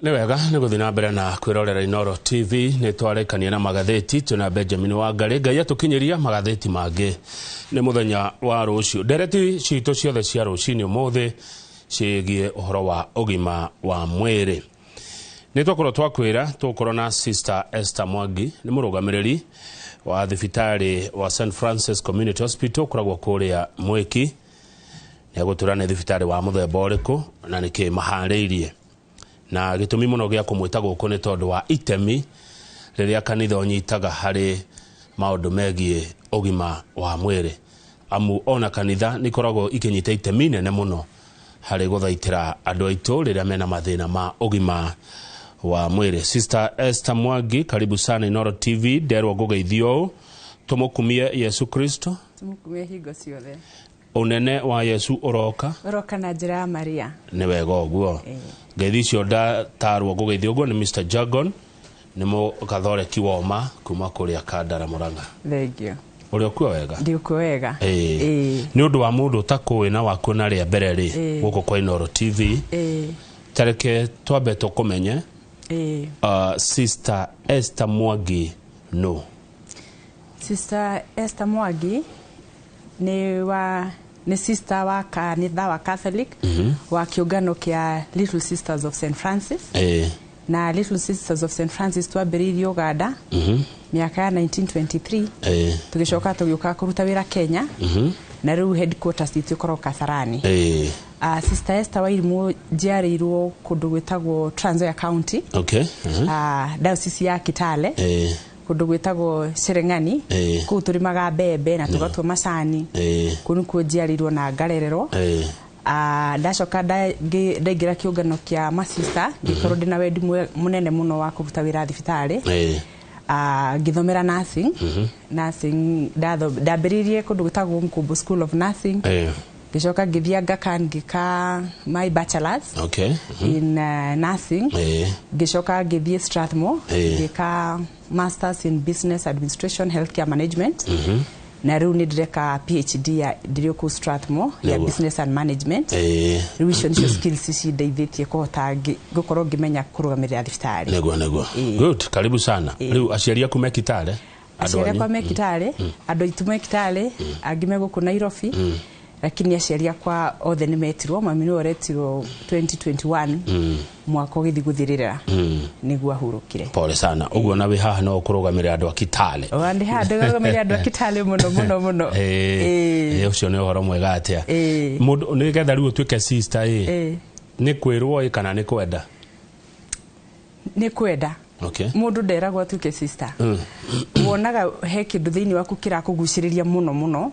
Nĩ wega nĩ gũthiĩ na mbere na kwĩrorera Inooro TV. Nĩ twarĩkania na magathĩti twĩna Benjamin Wangarĩ. Ngai atũkinyĩria magathĩti mangĩ nĩ mũthenya wa rũciũ. Ndereti citũ ciothe cia rũcinĩ ũmũthĩ ciĩgiĩ ũhoro wa ũgima wa mwĩrĩ. Nĩ twakorwo twakwĩra tũgũkorwo na Sister Esther Mwangi, nĩ mũrũgamĩrĩri wa thibitarĩ wa St Francis Community Hospital ũkoragwo kũrĩa Mwĩki. Nĩ egũtwĩra nĩ thibitarĩ wa mũthemba ũrĩkũ na nĩkĩ maharĩirie. Na gĩtũmi mũno gĩa kũmwĩta gũkũ nĩ tondũ wa itemi rĩrĩa kanitha ũnyitaga harĩ maũndũ megiĩ ũgima wa mwĩrĩ. Amu ona kanitha nĩ ikoragwo ikĩnyita itemi inene mũno harĩ gũthaitĩra andũ aitũ rĩrĩa mena mathĩna ma ũgima wa mwĩrĩ. Sister Esther Mwangi, karibu sana Inooro TV. Nderwo ngũgeithio ũũ, tũmũkumie Yesu Kristo. Tũmũkumie hingo ciothe. Ũnene wa Yesu ũroka. Ũroka na njĩra ya Maria. Nĩ wega ũguo. Ngeithi icio ndatarwo ngũgeithio ũguo nĩ Mr Jargon, nĩ mũgathoreki woma kuma kũrĩa Kandara Mũrang'a. Thank you. Ũrĩ okuo wega? Ndĩ okuo wega. Ĩĩ. Nĩ ũndũ wa mũndũ ũtakũĩ na wakuona rĩa mbere rĩ, gũkũ kwa Inooro TV, ta reke twambe tũkũmenye. Sister Esther Mwangi nũ? Sister Esther Mwangi nĩ wa nĩ sister wa kanitha wa Catholic wa kĩũngano kĩa Little Sisters of St Francis. Na Little Sisters of St Francis twambĩrĩirie Uganda mĩaka ya 1923, tũgĩcoka tũgĩũka kũruta wĩra Kenya, na rĩu headquarters itũ ĩkoragwo Kasarani. Sister Esther Wairimu njiarĩirwo kũndũ gwĩtagwo Trans Nzoia County, diocese ya Kitale, kũndũ gwĩtagwo Cherengani. Kũu tũrĩmaga mbembe na tũgatua macani. Kũu nĩkuo njiarĩirwo na ngarererwo. Ndacoka ndaingĩra kĩũngano kĩa masista, ngĩkorwo ndĩna wendi mũnene mũno wa kũruta wĩra thibitarĩ. Ngĩthomera nursing. Nursing ndambĩrĩirie kũndũ gwĩtagwo Mkumbo School of Nursing. Ngĩcoka ngĩthiĩ Aga Khan ngĩka my bachelors in nursing. Ngĩcoka ngĩthiĩ Strathmore, ngĩka masters in business administration, healthcare management, na rĩu nĩ ndĩreka PhD ya ndĩrĩ o kũu Strathmore ya business and management. Rĩu icio nĩcio skills cindeithĩtie kũhota gũkorwo ngĩmenya kũrũgamĩrĩra thibitarĩ. Nĩguo. Good, karibu sana. Rĩu aciari aku me Kitale? Andũ Aciari anyu? Akwa me Kitale, andũ aitũ me Kitale, angĩ me gũkũ Nairobi, lakini aciari akwa othe nĩ metirwo. Mami nĩwe ũretirwo 2021, mwaka ũgĩthiĩ gũthirĩrĩra nĩguo ahurũkire. Pole sana. Ũguo na wĩ haha no ũkũrũgamĩrĩra andũ a Kitale? Ndĩ haha ndĩrũgamĩrĩra andũ a Kitale mũno mũno mũno. Ũcio nĩ ũhoro mwega atĩa. Mũndũ nĩgetha rĩu ũtuĩke sister ĩ, nĩ kwĩrwo ĩ kana nĩ kwenda? Nĩ kwenda. Mũndũ nderagwo atuĩke sister. Wonaga he kĩndũ thĩinĩ waku kĩrakũgucĩrĩria mũno mũno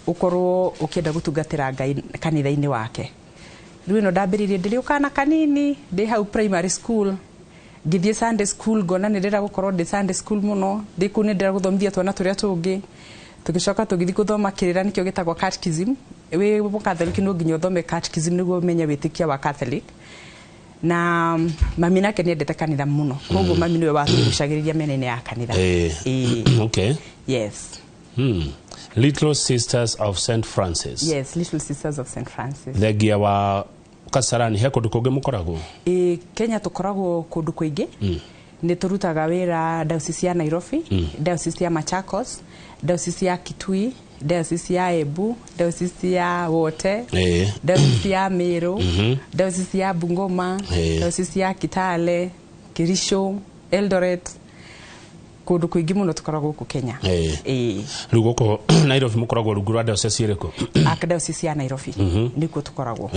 ũkorwo ũkĩenda gũtungatĩra Ngai kanitha-inĩ wake. Rĩu ĩno ndambĩrĩirie ndĩrĩ o kana kanini, ndĩ hau primary school, ngĩthiĩ Sunday school, ngona nĩ ndĩrenda gũkorwo ndĩ Sunday school mũno. Ndĩ kũu nĩ ndĩrenda gũthomithia twana tũrĩa tũngĩ. Tũgĩcoka tũgĩthiĩ gũthoma kĩrĩra, nĩkĩo gĩtagwo catechism. Wĩ mũkatholic no nginya ũthome catechism nĩguo ũmenye wĩtĩkia wa Catholic. Na mami nake nĩ endete kanitha mũno, koguo mami nĩwe watũgucagĩrĩria mĩena-inĩ ya kanitha. Ĩĩ. Yes. Little Sisters of St Francis. Yes, Little Sisters of St Francis. Thengia wa Kasarani, he kũndũ kũngĩ mũkoragwo? Ĩ, Kenya tũkoragwo kũndũ kũingĩ. Nĩ tũrutaga wĩra diocese ya Nairobi, diocese ya Machakos, diocese ya Kitui, diocese ya Embu, diocese ya Wote, diocese ya Meru, diocese ya Bungoma, diocese ya Kitale, Kericho, Eldoret, kũndũ kũingĩ mũno tũkoragwo gũkũ Kenya. Ĩĩ. Rĩu gũkũ Nairobi mũkoragwo rungu rwa diocese ĩrĩkũ? Archdiocese ya Nairobi nĩkuo tũkoragwo.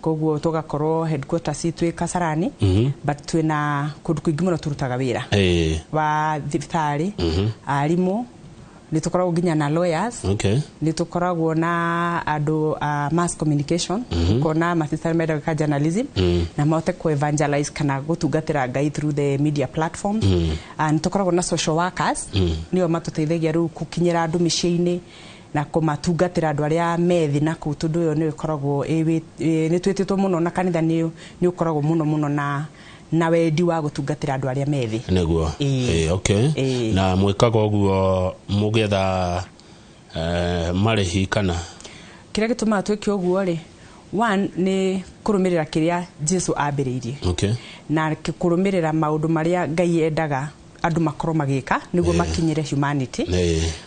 Koguo tũgakorwo headquarters itũ ĩ Kasarani, but twĩna kũndũ kũingĩ mũno tũrutaga wĩra wa thibitarĩ, arimũ, nĩ tũkoragwo nginya na lawyers, nĩ tũkoragwo na andũ a mass communication, ũkona masista nĩ menda gwĩka journalism na mahote ku evangelize kana gũtungatĩra Ngai through the media platforms. Nĩ tũkoragwo na social workers, nĩo matũteithagia rĩu gũkinyĩra andũ mĩciĩ-inĩ na kũmatungatĩra andũ arĩa methi na kũu, tondũ ĩyo nĩyo ĩkoragwo nĩ twĩtĩtwo mũno na kanitha nĩ ũkoragwo mũno mũno na wendi wa gũtungatĩra andũ arĩa methĩ. Ĩĩ. Ĩĩ, okay. Ĩĩ. Na mwĩkaga ũguo mũgĩetha marĩhi kana? Kĩrĩa gĩtũmaga twĩke ũguo rĩ, One nĩ kũrũmĩrĩra kĩrĩa Jesu ambĩrĩirie. Na kũrũmĩrĩra maũndũ marĩa Ngai endaga andũ makorwo magĩka nĩguo makinyĩre humanity.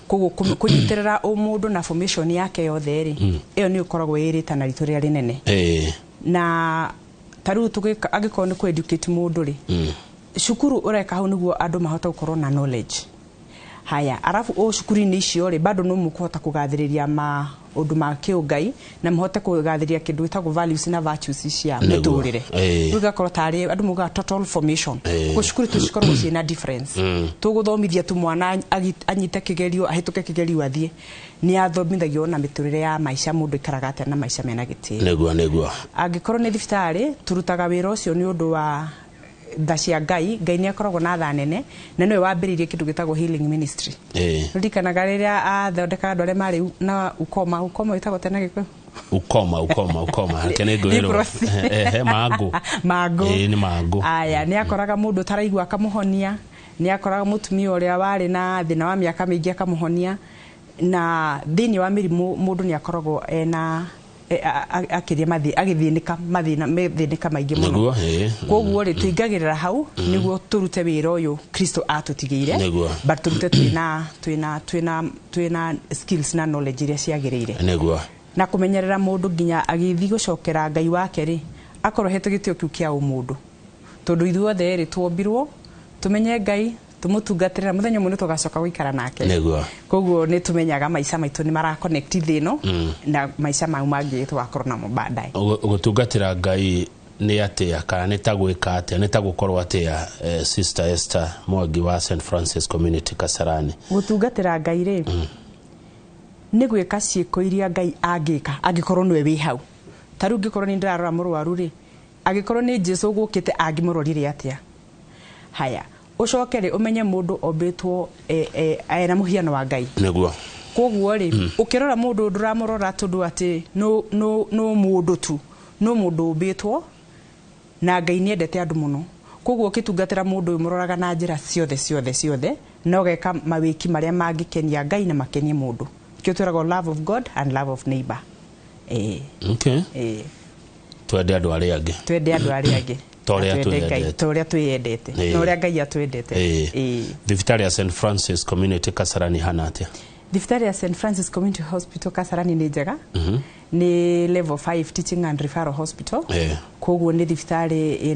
Koguo kũnyitĩrĩra ũmũndũ na formation yake yothe rĩ, ĩyo nĩ ĩkoragwo ĩ rĩtana ritũ rĩrĩa rĩnene. Na ta rĩu tũgĩka angĩkorwo nĩ kũ educate mũndũ rĩ, cukuru ũreka hau nĩguo andũ mahote gũkorwo na knowledge. Haya, arabu o cukuru-inĩ icio rĩ, bado no mũkũhota kũgathĩrĩria maũndũ ma kĩũngai na mũhote kũgathĩrĩria kĩndũ gĩtagwo values na virtues cia mĩtũrĩre. Rĩu igakorwo tarĩ andũ maugaga total formation. Koguo cukuru tu cikoragwo ciĩna difference. Tũgũthomithia tu mwana anyite kĩgerio, ahĩtũke kĩgerio athiĩ. Nĩ athomithagio na mĩtũrĩre ya maica, mũndũ aikaraga atĩa na maica mena gĩtĩo. Nĩguo nĩguo. Angĩkorwo nĩ thibitarĩ, turutaga wĩra ũcio nĩ ũndũ wa tha cia Ngai. Ngai nĩ akoragwo na tha nene na nĩwe wambĩrĩirie kĩndũ gĩtagwo healing ministry. Ririkanaga rĩrĩa athondekaga andũ arĩa marĩ na ukoma, ukoma wĩtagwo tena Gĩkũyũ? Ukoma, ukoma, ukoma. Reke nĩ ngwĩrwo. Leprosy. Ehe, mangũ. Mangũ. Ĩĩ, nĩ mangũ. Aya, nĩ akoraga mũndũ ũtaraigua akamũhonia, nĩ akoraga mũtumia ũrĩa warĩ na thĩna wa mĩaka mĩingĩ akamũhonia, na thĩinĩ wa mĩrimũ mũndũ nĩ akoragwo ena akĩria agĩthĩnĩka mathĩna methĩnĩka maingĩ mũno. Nĩguo, ĩĩ. Koguo rĩ, tũingagĩrĩra hau nĩguo tũrute wĩra ũyũ Kristo atũtigĩire. Nĩguo. But tũrute twĩna skills na knowledge iria ciagĩrĩire. Nĩguo. Na kũmenyerera mũndũ nginya agĩthiĩ gũcokera Ngai wake rĩ, akorwo hetwo gĩtĩo kĩu kĩa ũmũndũ. Tondũ ithuothe rĩ, tuombirwo tũmenye Ngai, tũmũtungatĩre, na mũthenya ũmwe nĩ tũgacoka gũikara nake. Nĩguo. Koguo nĩ tũmenyaga maica maitũ nĩ mara connect thĩ ĩno na maica mau mangĩ tũgakorwo namo baadaye. Gũtungatĩra Ngai nĩ atĩa, kana nĩ ta gwĩka atĩa, nĩ ta gũkorwo atĩa, Sister Esther Mwangi wa St Francis Community Kasarani? Gũtungatĩra Ngai rĩ, nĩ gwĩka ciĩko iria Ngai angĩka angĩkorwo nĩwe wĩ hau. Ta rĩu ngĩkorwo nĩ ndĩrarora mũrwaru rĩ, angĩkorwo nĩ Jesu ũgũkĩte angĩmũrorire atĩa? Haya, ũcoke rĩ, ũmenye mũndũ ombĩtwo ena mũhiano wa Ngai. Nĩguo. Koguo rĩ, ũkĩrora mũndũ ndũramũrora tondũ atĩ no mũndũ tu, no mũndũ ũmbĩtwo na Ngai nĩ endete andũ mũno. Koguo ũkĩtungatĩra mũndũ ũyũ mũroraga na njĩra ciothe ciothe ciothe, na ũgeka mawĩki marĩa mangĩkenia Ngai na makenie mũndũ. Kĩo twĩragwo love of God and love of neighbor. Twende andũ arĩa angĩ. Twende andũ arĩa angĩ. Ta ũrĩa Twende Ngai, twĩyendete. ta ũrĩa twĩyendete. Na ũrĩa Ngai atwendete. Thibitarĩ ya St Francis Community Kasarani hana atĩa? Thibitarĩ ya St Francis Community Hospital Kasarani nĩ njega. Nĩ level 5 teaching and referral hospital. Koguo nĩ thibitarĩ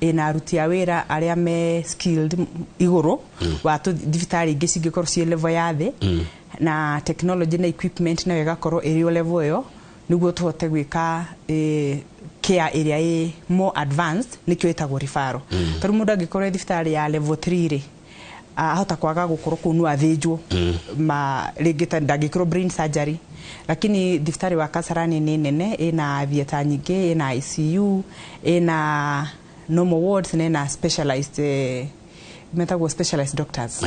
ĩna aruti a wĩra arĩa me skilled igũrũ wa thibitarĩ ingĩ cingĩkorwo ciĩ level ya thĩ. Na technology na equipment nayo ĩgakorwo ĩrĩ o level ĩyo nĩguo tũhote gwĩka care ĩrĩa ĩ more advanced, nĩkĩo ĩtagwo referral. Tondũ mũndũ angĩkorwo e thibitarĩ ya level 3 rĩ, ahota kwaga gũkorwo kũu no athĩnjwo. Ma rĩngĩ ta ndangĩkĩrwo brain surgery, lakini thibitarĩ wa Kasarani nĩ nene, ĩna theatre nyingĩ, ĩna ICU, ĩna normal wards na ĩna specialized, metagwo specialized doctors.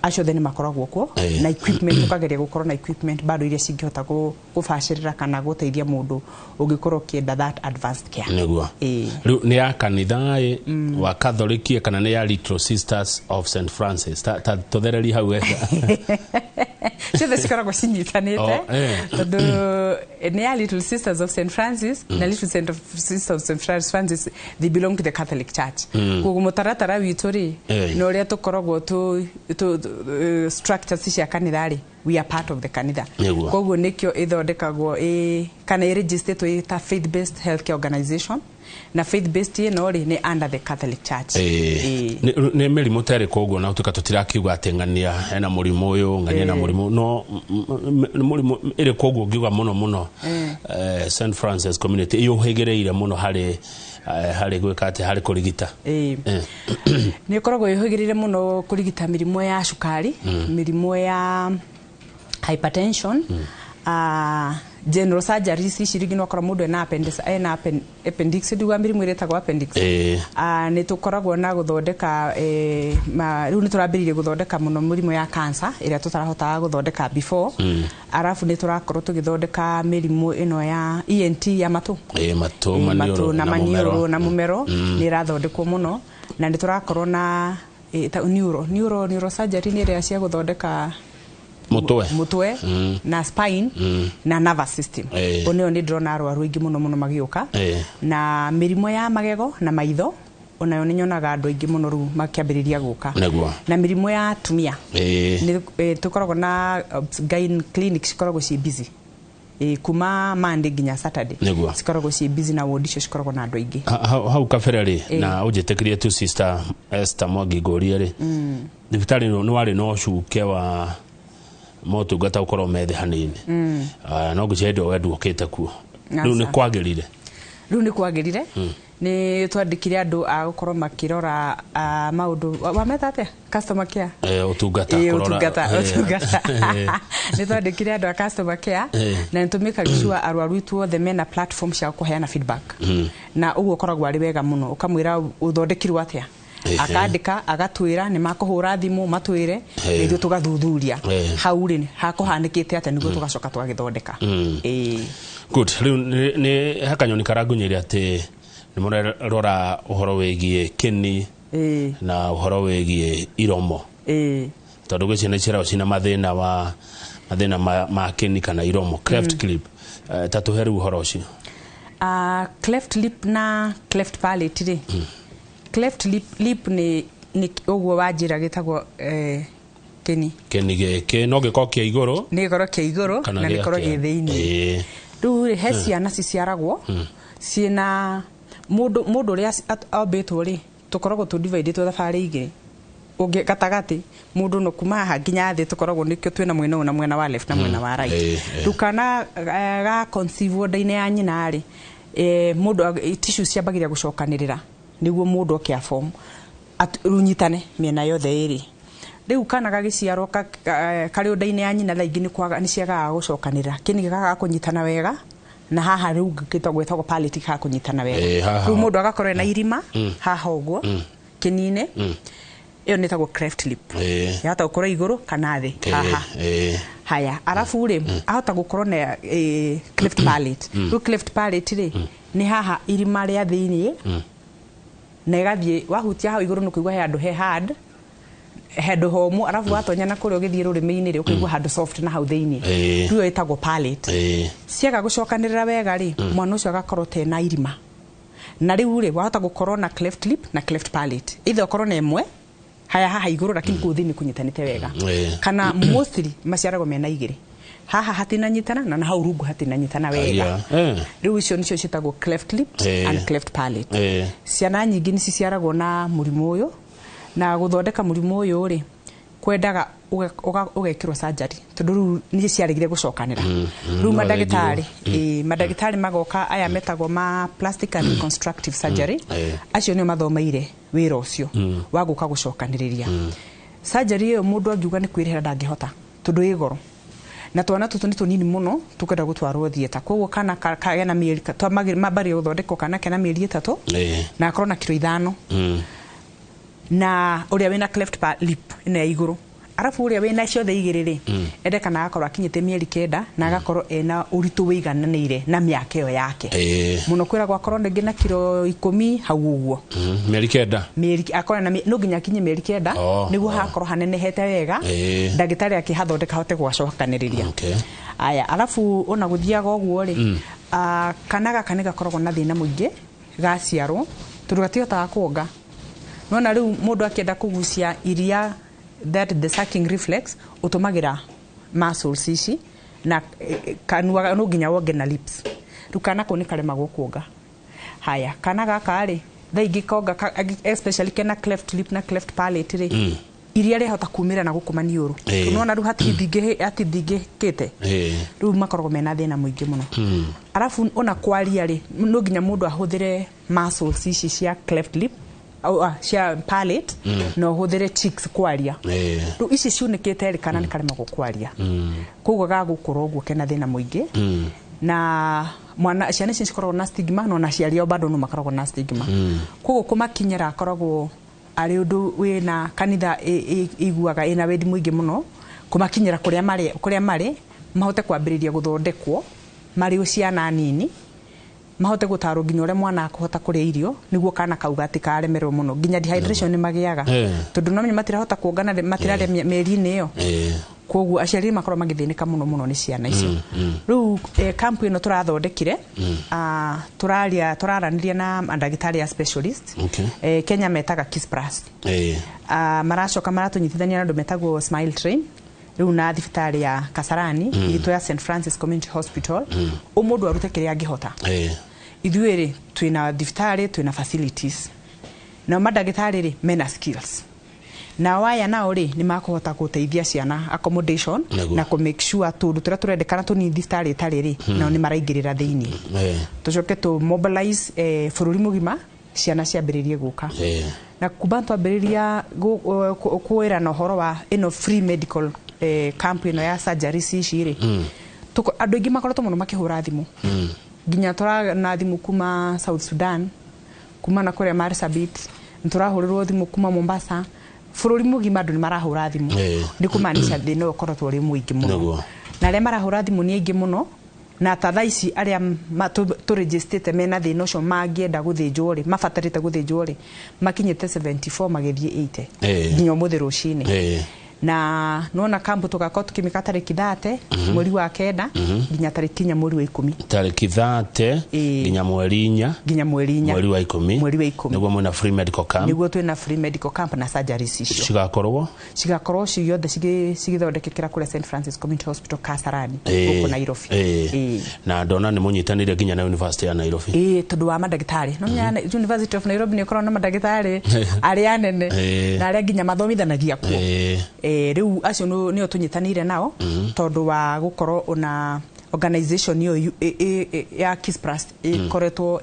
Acio othe nĩ makoragwo kuo. Na equipment, tũkageria gũkorwo na equipment bado iria cingĩhota gũbacĩrĩra kana gũteithia mũndũ ũngĩkorwo ũkĩenda that advanced care. Nĩguo. Rĩu nĩ ya kanitha ĩ wa Catholic kana nĩ ya Little Sisters of St Francis? Ta tũthererie hau wega. Ciothe cikoragwo cinyitanĩte. Oh, eh. Tondũ nĩ ya Little Sisters of St Francis na Little Sisters of St Francis, they belong to the Catholic Church. Koguo mũtaratara witũ rĩ, na ũrĩa tũkoragwo tu structures cia kanitha rĩ, we are part of the kanitha. Koguo nĩkĩo ĩthondekagwo kana ĩregistered ĩ ta faith based healthcare organization, na faith based ĩno rĩ, nĩ under the Catholic Church. Nĩ mĩrimũ ta ĩrĩkũ ũguo, na ũtuĩka tũtirakiuga atĩ ng'ania ena mũrimũ ũyũ, ng'ania ena mũrimũ, no nĩ mũrimũ ĩrĩkũ ũguo ũngiuga mũno mũno St Francis Community ĩyũhĩgĩrĩire mũno harĩ gwĩka atĩ harĩ kũrigita? Nĩ ĩkoragwo ĩhũgĩrĩire mũno kũrigita mĩrimũ ya cukari, mĩrimũ ya hypertension, general surgeries ici rĩngĩ no ũkora mũndũ ena appendix, ena appendix, ndiuga mĩrimũ ĩrĩa ĩtagwo appendix. Nĩ tũkoragwo na gũthondeka, rĩu nĩ tũrambĩrĩirie gũthondeka mũno mĩrimũ ya cancer ĩrĩa tũtarahotaga gũthondeka before. Arabu nĩ tũrakorwo tũgĩthondeka mĩrimũ ĩno ya ENT ya matũ. Matũ, matũ maniũrũ na na maniũrũ mũmero. na mũmero nĩ ĩrathondekwo mũno, na nĩ tũrakorwo na ta neurosurgery nĩ ĩrĩa cia gũthondeka Mũtwe. Na spine na nervous system. Oneo nĩ ndĩrona arwaru aingĩ mũno mũno magĩũka. Na mĩrimũ ya magego na maitho onayo nĩ nyonaga andũ aingĩ mũno rĩu makĩambĩrĩria gũka. Na mĩrimũ ya atumia nĩ tũkoragwo na gyne clinic cikoragwo ciĩ busy kuma Monday nginya Saturday. Cikoragwo ciĩ busy na ward icio cikoragwo na andũ aingĩ. Hau kabere rĩ, na ũnjĩtĩkĩrie tu Sister Esther Mwangi ngũrie rĩ, thibitarĩ ĩno nĩ warĩ na ũcuke wa motungata ũkorwo methe hanini. No ngwĩciria hĩndĩ ĩyo we nduokĩte kuo. Rĩu nĩ kwagĩrire? Rĩu nĩ kwagĩrire. Nĩ twandĩkire andũ a gũkorwo makĩrora maũndũ wameta atĩa? Customer care. Ũtungata. Ũtungata. Nĩ twandĩkire andũ a customer care na nĩ tũmĩkaga sure arwaru aitũ othe mena platform cia kũheana feedback. Na ũguo ũkoragwo arĩ wega mũno, ũkamwĩra ũthondekirwo atĩa. Akandĩka agatwĩra nĩ makũhũra thimũ matwĩre na ithuĩ tũgathuthuria hau rĩ hakũhanĩkĩte atĩa nĩguo tũgacoka tũgagĩthondeka. Good. Rĩu nĩ hakanyoni karangunyĩire atĩ nĩ mũrarora ũhoro wĩgiĩ kĩni na ũhoro wĩgiĩ iromo. Tondũ gwĩ ciana ciaragwo ciĩna mathĩna wa mathĩna ma kĩni kana iromo, cleft lip. Ta tũhe rĩu ũhoro ũcio. Cleft lip na cleft palate rĩ. Cleft lip nĩ ũguo wa njĩra gĩtagwo kĩni. Kĩni gĩkĩ no gĩkorwo kĩa igũrũ. Nĩ gĩkorwo kĩa igũrũ na gĩkorwo gĩ thĩinĩ. Rĩu rĩ he ciana ciciaragwo ciĩna mũndũ ũrĩa ombĩtwo rĩ tũkoragwo tũ dividĩtwo thabarĩ igĩrĩ. Ũngĩ gatagatĩ mũndũ no kuma haha nginya thĩ tũkoragwo nĩkĩo twĩna mwena ũyũ na mwena wa left na mwena wa right. Rĩu kana ga conceive nda-inĩ ya nyina rĩ mũndũ tissue ciambagĩrĩria gũcokanĩrĩra nĩguo mũndũ oke form runyitane mĩena yothe ĩrĩ. Rĩu kana gagĩciarwo karĩ nda-inĩ ya nyina thaa ingĩ nĩ ciagaga gũcokanĩrĩra kĩni gĩkagaga kũnyitana wega na haha rĩu gwĩtagwo palate gĩkaga kũnyitana wega. Rĩu mũndũ agakorwo ena irima haha ũguo kĩni-inĩ. Ĩyo nĩ ĩtagwo cleft lip. Yahota gũkorwo igũrũ kana thĩ haha. Haya arabu rĩ ahota gũkorwo na cleft palate. Rĩu cleft palate rĩ nĩ haha irima rĩa thĩinĩ na ĩgathiĩ wahutia hau igũrũ nĩ ũkũigua he handũ he hard handũ homũ arabu watonya na kũrĩa ũgĩthiĩ rũrĩmĩ-inĩ rĩ ũkaigua handũ soft na hau thĩinĩ. Rĩu ĩyo ĩtagwo palate. Ciaga gũcokanĩrĩra wega rĩ mwana ũcio agakorwo tena irima. Na rĩu rĩ wahota gũkorwo na cleft lip na cleft palate. Either ũkorwo na ĩmwe haya haha igũrũ lakini kũu thĩinĩ kũnyitanĩte wega. Kana mostly maciaragwo mena igĩrĩ. Haha hatinanyitana na hau rungu hatinanyitana wega. Rĩu icio nicio ciĩtagwo cleft lip and cleft palate. Ciana nyingĩ nĩ ciciaragwo na mũrimũ ũyũ na gũthondeka mũrimũ ũyũ rĩ kwendaga ũgekĩrwo surgery tondũ rĩu nĩ ciaregire gũcokanĩra. Rĩu mandagĩtarĩ magoka aya metagwo ma plastic and reconstructive surgery. Acio nĩo mathomeire wĩra ũcio wa gũka gũcokanĩrĩria. Surgery ĩyo mũndũ angiuga nĩ kwĩrĩhĩra ndangĩhota tondũ ĩ goro. Na twana tũtũ nĩ tũnini mũno tũkwenda gũtwarwo theatre. Koguo kana kagĩa mĩeri mambari gũthondekwo kana kena mĩeri 3 na akorwo na kiro 5. Na ũrĩa wĩna cleft lip ĩno ya igũrũ. Arabu ũrĩa wĩna ciothe igĩrĩ rĩ endekana agakorwo akinyĩte mĩeri 9 na agakorwo ena ũritũ wĩigananĩire na mĩaka ĩyo yake. Mũno kwĩragwo akorwo rĩngĩ na kiro 10 hau ũguo. Mĩeri 9. Mĩeri akorwo na no nginya akinye mĩeri 9 nĩguo hakorwo hanenehete wega ndagĩtarĩ akĩhathondeka ahote gwacokanĩrĩria. Aya arabu ona gũthiaga ũguo rĩ kana gaka nĩ gakoragwo na thĩna mũingĩ gaciarwo tondũ gatihotaga kuonga. Nona rĩu mũndũ akĩenda kũgucia iria that the sucking reflex ũtũmagĩra muscles ici na kanua no nginya wonge na lips. Rĩu kana kau nĩ karemagwo kuonga. Haya kana gaka rĩ thaa ingĩ konga especially kena cleft lip na cleft palate rĩ iria rĩahota kumĩra na gũkũ maniũrũ. Nona rĩu hatithingĩkĩte. Rĩu makoragwo mena thĩna mũingĩ mũno. Arabu ona kwaria rĩ no nginya mũndũ ahũthĩre muscles ici cia cleft lip cia palate na ũhũthĩre cheeks kwaria. Rĩu ici ciunĩkĩte rĩ kana nĩ karemagwo kwaria. Koguo gagũkũra ũguo kena thĩna mũingĩ. Na mwana ciana ici cikoragwo na stigma no na aciari ao bado no makoragwo na stigma. Koguo kũmakinyĩra akoragwo arĩ ũndũ wĩna kanitha iguaga ĩna wendi mũingĩ mũno kũmakinyĩra kũrĩa marĩ mahote kwambĩrĩria gũthondekwo marĩ o ciana nini mahote gũtarwo nginya ũrĩa mwana akũhota kũrĩa irio nĩguo kana kau gatikaremerwo mũno nginya dehydration nĩ magĩaga tondũ no matirahota kuongana matirarĩa mĩeri-inĩ ĩyo. Koguo aciari makorwo magĩthĩnĩka mũno mũno nĩ ciana icio. Rĩu kampu ĩno tũrathondekire, tũraria tũraranĩria na mandagĩtarĩ a specialist. Kenya metaga Kiss Plus. Maracoka maratũnyitithania na andũ metagwo Smile Train, rĩu na thibitarĩ ya Kasarani itũ ya St Francis Community Hospital. O mũndũ arute kĩrĩa angĩhota. Ithuĩ rĩ, twĩna thibitarĩ, twĩna facilities, nao mandagĩtarĩ rĩ, mena skills, nao aya nao rĩ, nĩ makũhota gũteithia ciana accommodation na kũ make sure tũndũ tũrĩa tũrendekana tũnini thibitarĩ ĩtarĩ rĩ, nao nĩ maraingĩrĩra thĩinĩ. Tũcoke tũ mobilize bũrũri mũgima, ciana ciambĩrĩrie gũka. Na kuma twambĩrĩria kwĩrana ũhoro wa ĩno free medical camp ĩno ya surgeries ici rĩ, andũ aingĩ makoretwo mũno makĩhũra thimũ, nginya tũrana thimũ kuma South Sudan, kuma na kũrĩa Marsabit, nĩtũrahũrĩrwo thimũ kuma Mombasa, bũrũri mũgima andũ nĩ marahũra thimũ. Nĩ kũmaanisha thĩna ũyũ ũkoretwo ũrĩ mũingĩ mũno. Na arĩa marahũra thimũ nĩ aingĩ mũno, na ta thaa ici arĩa tũrĩnjĩstĩte mena thĩna ũcio mangĩenda gũthĩnjwo rĩ, mabatarĩte gũthĩnjwo rĩ, makinyĩte 74 magĩthiĩ 80 nginya ũmũthĩ rũcinĩ. Na nona kambu tũgakorwo tũkĩmĩka tarĩki 30 mweri wa 9 nginya tarĩki 4 mweri wa 10. Tarĩki 30 nginya mweri 4. Nginya mweri 4. Mweri wa 10. Mweri wa 10. Nĩguo mwĩna free medical camp. Nĩguo twĩna free medical camp na surgeries icio. Cigakorwo? Cigakorwo ciothe cigĩthondekekera kũrĩa St Francis Community Hospital Kasarani, gũkũ Nairobi. Na ndona nĩ mũnyitanĩire nginya na University ya Nairobi. Ĩĩ, tondũ wa mandagĩtarĩ no menya University of Nairobi nĩ ĩkoragwo na mandagĩtarĩ arĩa anene na arĩa nginya mathomithanagia kuo. Rĩu acio nĩo tũnyitanĩire nao tondũ wa gũkorwo ona organization ĩyo ya Kiss Plus ĩkoretwo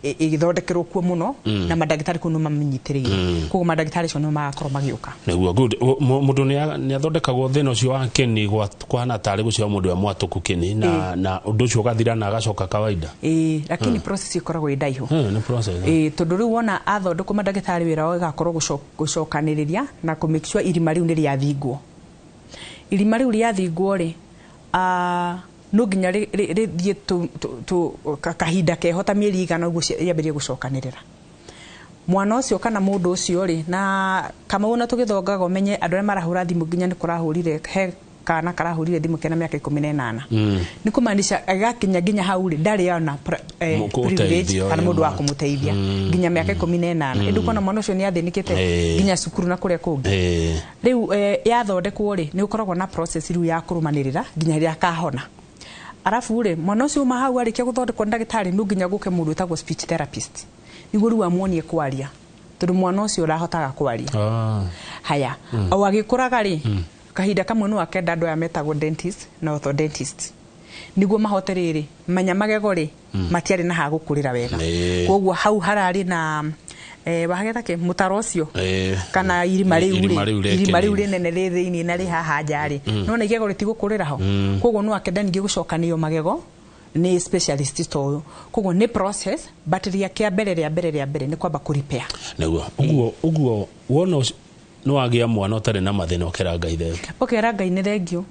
ĩgĩthondekerwo kuo mũno, na mandagĩtarĩ kũu nĩ mamĩnyitĩrĩire, koguo mandagĩtarĩ acio nĩo magakorwo magĩũka. Nĩguo, good. Mũndũ nĩ athondekagwo thĩna ũcio wa kĩni kũhana tarĩ gũciarwo mũndũ e mwatũku kĩni, na ũndũ ũcio ũgathira na agacoka kawaida. Ĩĩ, lakini process ĩkoragwo ĩ ndaihu. Nĩ process. Ĩĩ, tondũ rĩu wona athondekwo, mandagĩtarĩ wĩra wao ĩgakorwo gũcokanĩrĩria na kũ make sure irima rĩu nĩ rĩathingwo. Irima rĩu rĩathingwo rĩ, no nginya rĩthiĩ kahinda keho ta mĩeri igana ũguo rĩambĩrĩrie gũcokanĩrĩra mwana ũcio kana mũndũ ũcio rĩ. Na kamau na tũgĩthongaga, ũmenye andũ arĩa marahũra thimũ, nginya nĩ kũrahũrire, he kana karahũrire thimũ kena mĩaka 18. Nĩ kũmaanisha agakinya nginya hau rĩ, ndarĩ ona privilege ũteithio, kana mũndũ wa kũmũteithia nginya mĩaka 18. Ĩndĩ ũkona mwana ũcio nĩ athĩnĩkĩte nginya cukuru na kũrĩa kũngĩ. Rĩu yathondekwo rĩ, nĩ ũkoragwo na process rĩu ya kũrũmanĩrĩra nginya rĩrĩa akahona. Arabu rĩ, mwana ũcio uma hau arĩkia gũthondekwo nĩ ndagĩtarĩ, no nginya gũke mũndũ wĩtagwo speech therapist nĩguo rĩu amuonie kwaria, tondũ mwana ũcio ũrahotaga kwaria. Haya, o agĩkũraga rĩ, kahinda kamwe no akenda andũ aya metagwo dentist na orthodontist nĩguo mahote rĩrĩ manya magego rĩ, matiarĩ na ha gũkũrĩra wega. Koguo hau hararĩ na wahageta kĩ mũtaro ũcio kana irima rĩu Irima rĩ, rĩu rĩ irima rĩu kĩnini. rĩnene rĩ thĩinĩ na rĩ haha nja rĩ, nona igego rĩtigũkũrĩra ho. Koguo no akenda ningĩ gũcokanio magego nĩ specialist ta ũyũ. Koguo nĩ process, but rĩa kĩa mbere rĩa mbere rĩa mbere nĩ kwamba kũ repair. Nĩguo, ũguo wona nĩ wagĩa mwana ũtarĩ na mathĩna, ũkera Ngai thengio. Ũkera Ngai nĩ thengio.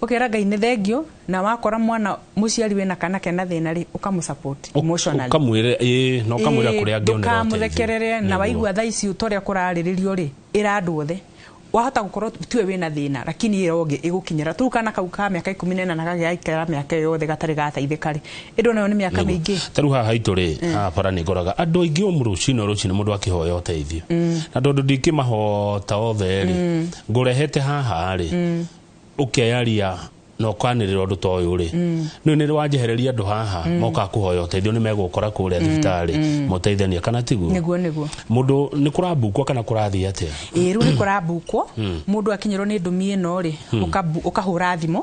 Ũkera Ngai nĩ thengio. Na wakora mwana, mũciari wĩna kana kena thĩna rĩ, ũkamũ support emotionally. Ũkamwĩra, ĩĩ, na ũkamwĩra kũrĩa angĩonera ũteithio. Ndũkamũthekerere na waigua thaa ici ta ũrĩa kũrarĩrĩrio rĩ, ĩra andũ othe. Wahota gũkorwo tiwe wĩna thĩna, lakini ĩra ũngĩ ĩgũkinyĩra tũu. Kana kau ka mĩaka 18 gagĩaikara mĩaka ĩyo yothe gatarĩ gateithĩka rĩ, ĩndĩ onayo nĩ mĩaka mĩingĩ. Ta rĩu haha haitũ rĩ, haha bara nĩ ngoraga andũ aingĩ o rũcinĩ o rũcinĩ mũndũ akĩhoya ũteithio, na tondũ ndingĩmahota othe rĩ, ngũrehete haha rĩ, ũkeyaria na ũkanĩrĩra ũndũ ta ũyũ rĩ, nĩ nĩ wanjehereria andũ haha mokaga kũhoya ũteithio, nĩ megũkora kũrĩa thibitarĩ mũteithania, kana tiguo? Nĩguo. Mũndũ nĩ kũrambukwo kana kũrathiĩ atĩa? Ĩĩ, rĩu nĩ kũrambukwo. Mũndũ akinyĩrwo nĩ ndũmi ĩno rĩ, ũkahũra thimũ.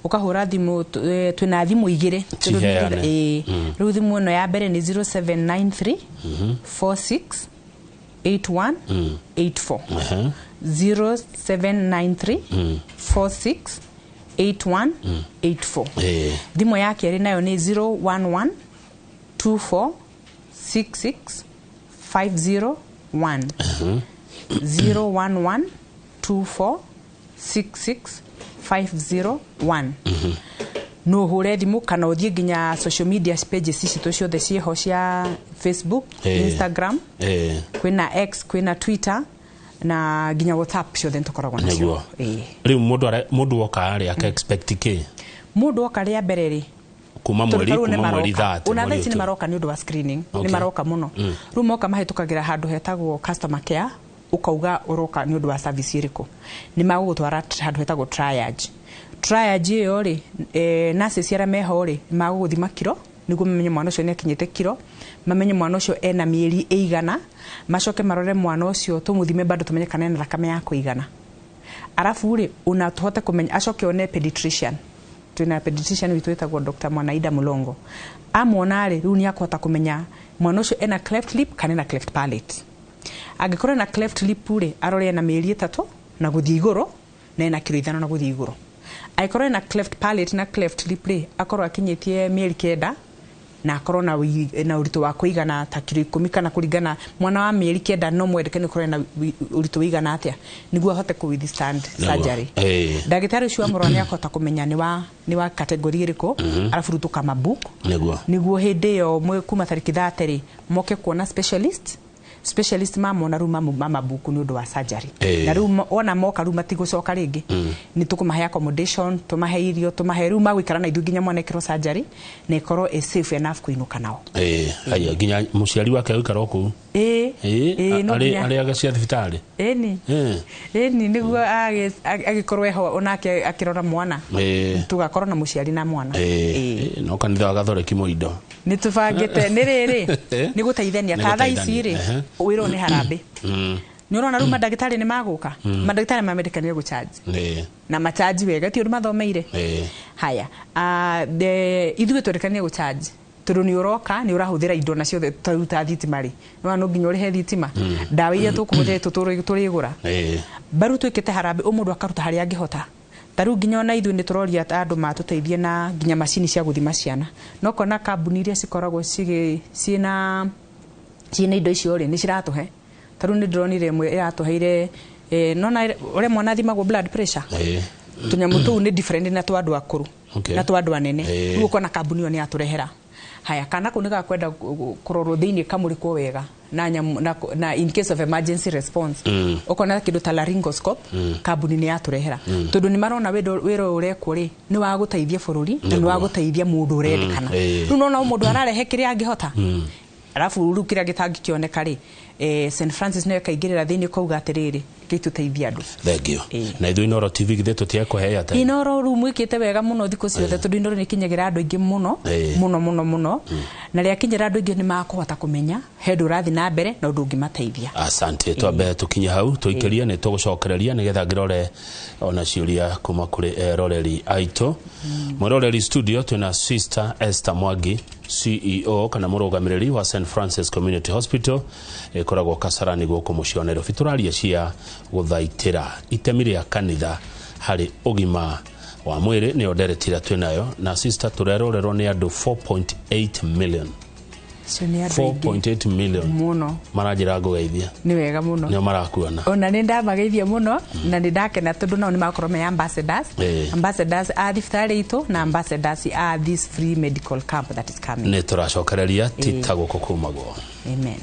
Ũkahũra thimũ, twĩna thimũ igĩrĩ. Ciheane. Ĩĩ, rĩu thimũ ĩno ya mbere nĩ 0793 46 81 84. 0793 46 81 84. Thimũ ya kerĩ nayo nĩ 011 24 66 501, 011 24 66 501. No ũhũre thimũ kana ũthiĩ nginya social media pages citũ ciothe ciĩho cia Facebook, Instagram, kwĩna X, kwĩna Twitter. Na nginya WhatsApp ciothe nĩ tũkoragwo nacio. Nĩguo. Ĩĩ. Rĩu mũndũ woka rĩ, aka expect kĩ? Mũndũ oka rĩa mbere rĩ, kuma tondũ mweri ta rĩu nĩ kuma mweri maroka. 30 Ona thaa mweri ici nĩ ũyũ. maroka nĩ ũndũ wa screening. Nĩ maroka mũno. Rĩu moka mahĩtũkagĩra handũ hetagwo customer care, ũkauga ũroka nĩ ũndũ wa service ĩrĩkũ, nĩ magũgũtwara handũ hetagwo triage. Triage ĩyo rĩ, nurses arĩa meho rĩ, nĩ magũgũthima kiro nĩguo mamenye mwana ũcio nĩ akinyĩte kiro, mamenye mwana ũcio ena mĩeri ĩigana, macoke marore mwana ũcio, tũmũthime bado tũmenye kana ena thakame ya kũigana. Arabu rĩ, ona tũhote kũmenya, acoke one pediatrician. Twĩna pediatrician witũ wĩtagwo Dr. Mwanaida Mulongo. Amwona rĩ, rĩu nĩ akũhota kũmenya mwana ũcio ena cleft lip kana ena cleft palate. Angĩkorwo ena cleft lip rĩ, arore ena mĩeri 3 na gũthiĩ igũrũ, na ena kiro 5 na gũthiĩ igũrũ. Angĩkorwo ena cleft palate na cleft lip rĩ, akorwo akinyĩtie mĩeri 9 na akorwo na ũritũ wa kũigana ta kiro 10, kana kũringana mwana wa mĩeri 9 no mwendeke nĩ ũkorwo na ũritũ wĩigana atĩa nĩguo ahote kũ withstand surgery. Ndagĩtarĩ ũcio amũrora nĩ akũhota kũmenya nĩ wa category ĩrĩkũ, arabu rĩu tũkamabook nĩguo hĩndĩ ĩyo kuma tarĩki 30 rĩ, moke kuona specialist. Specialist mamona rĩu mamabuku nĩ ũndũ wa surgery. Na rĩu wona moka rĩu matigũcoka rĩngĩ, nĩ tũkũmahe accommodation, tũmahe irio, tũmahe, rĩu magũikara na ithuĩ nginya mwana ekĩrwo surgery na ĩkorwo ĩ safe enough kũinũka nao. Ĩĩ, haya, nginya mũciari wake agũikara o kũu? Ĩĩ. Ĩĩ, no nginya. Arĩage cia thibitarĩ? Ĩni. Ĩni, nĩguo agĩkorwo eho onake akĩrora mwana. Tũgakorwo na mũciari na mwana. Ĩĩ, no kanitha wa Gathoreki mũindo. Nĩ tũbangĩte nĩ rĩrĩ, nĩ gũteithania. Nĩ Ta thaa ici gũteithania, rĩ, wĩra ũyũ nĩ harambĩ. Nĩ ũrona rĩu mandagĩtarĩ nĩ magũka, mandagĩtarĩ mamendekania gũcharge na macharge wega, ti ũndũ mathomeire. Haya, ithuĩ twendekanie gũcharge tondũ nĩ ũroka, nĩ ũrahũthĩra indo na ciothe, ta rĩu ta thitima rĩ, nĩwona no nginya ũrĩhe thitima, ndawa iria tũkũhũthĩra tũrĩgũra. Baru twĩkĩte harambĩ, o mũndũ akaruta harĩa angĩhota. Ta rĩu nginya ona ithuĩ nĩ tũroria andũ matũteithie na nginya macini cia gũthima ciana, no kona kambuni iria cikoragwo ciĩna indo icio rĩ, nĩ ciratũhe. Ta rĩu nĩ ndĩronire ĩmwe ĩratũheire, nona ũrĩa mwana athimagwo blood pressure, tũnyamũ tũu nĩ different na twa andũ akũrũ na twa andũ anene. Rĩu ũkona kambuni ĩyo nĩ yatũrehera. Haya, kana kau nĩ gakwenda kũrorwo thĩinĩ, kamũrĩkwo wega na nyamũ na in case of emergency response, ũkona kĩndũ ta laryngoscope, kambuni nĩ yatũrehera tondũ nĩ marona wĩra ũyũ ũrekwo rĩ, nĩ wa gũteithia bũrũri na nĩ wa gũteithia mũndũ ũrendekana. Rĩu nona o mũndũ ararehe kĩrĩa angĩhota, arabu rĩu kĩrĩa gĩtangĩkĩoneka rĩ, St Francis nĩyo ĩkaingĩrĩra thĩinĩ kauga atĩrĩrĩ, gĩtũteithia andũ. Thank you. Ĩĩ. Na ithuĩ Inooro TV githĩ tũtiekũhe airtime? Inoro rĩu mwĩkĩte wega mũno thikũ ciothe, tondũ Inoro nĩ ikinyagĩra andũ aingĩ mũno, mũno mũno mũno, na rĩakinyĩra andũ aingĩ nĩ makũhota kũmenya he ũndũ ũrathiĩ na mbere na ũndũ ũngĩmateithia. Asante. Twambe tukinye hau tũikĩrie, nĩ tũgũcokereria nĩgetha ngĩrore ona ciũria kuma kũrĩ eroreri aitũ. Mwĩroreri studio twĩna Sister Esther Mwangi, CEO kana mũrũgamĩrĩri wa St Francis Community Hospital ĩkoragwo Kasarani gũkũ mũciĩ wa Nairobi. Tũraria cia gũthaitĩra itemi rĩa kanitha harĩ ũgima wa mwĩrĩ, nĩyo ndereti ĩrĩa twĩnayo na sister. Tũrerorerwo nĩ andũ 4.8 million. Acio nĩ andũ aingĩ. 4.8 million. Mũno. Maranjĩra ngũgeithia. Nĩ wega mũno. Nĩo marakuona. Ona nĩ ndamageithia mũno na nĩ ndakena tondũ nao nĩ makorwo me ambassadors, ambassadors a thibitarĩ itũ na ambassadors a this free medical camp that is coming. Nĩ tũracokereria tita gũkũ kumagwo. Amen.